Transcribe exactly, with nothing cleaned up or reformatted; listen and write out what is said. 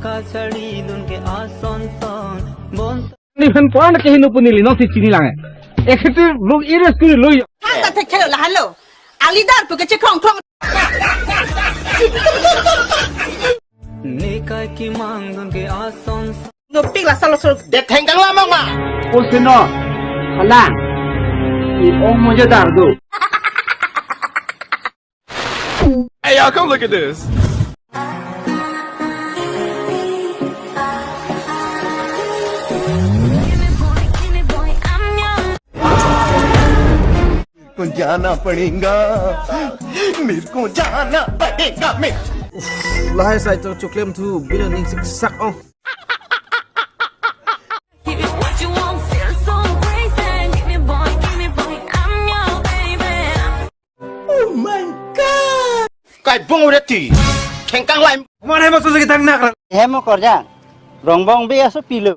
Kachari dun ke ason son bon. Ni phan puan ke hinu puni li nong si chini lang. Executive lo ires kuri lo. Hata thek khelo la halo. Ali dar pu ke chekrong krong. Nekai kimang dun ke ason son. Nopik la salo solo. De thengkang lamang ma. O sino. Halang. I ong moja dar do. Hey, y'all, come look at this. को जाना पड़ेगा, मेरे को जाना पड़ेगा, मैं। Lahai sai to choklem thu bino ning sik sak ong. What you want, feel so crazy. Give me boy, give me boy, I'm your baby. Oh my God. Kai bung udah ti. Thengkang lai. Mana masuk lagi tang nak. Hemo korja. Rongbong be aso pilo.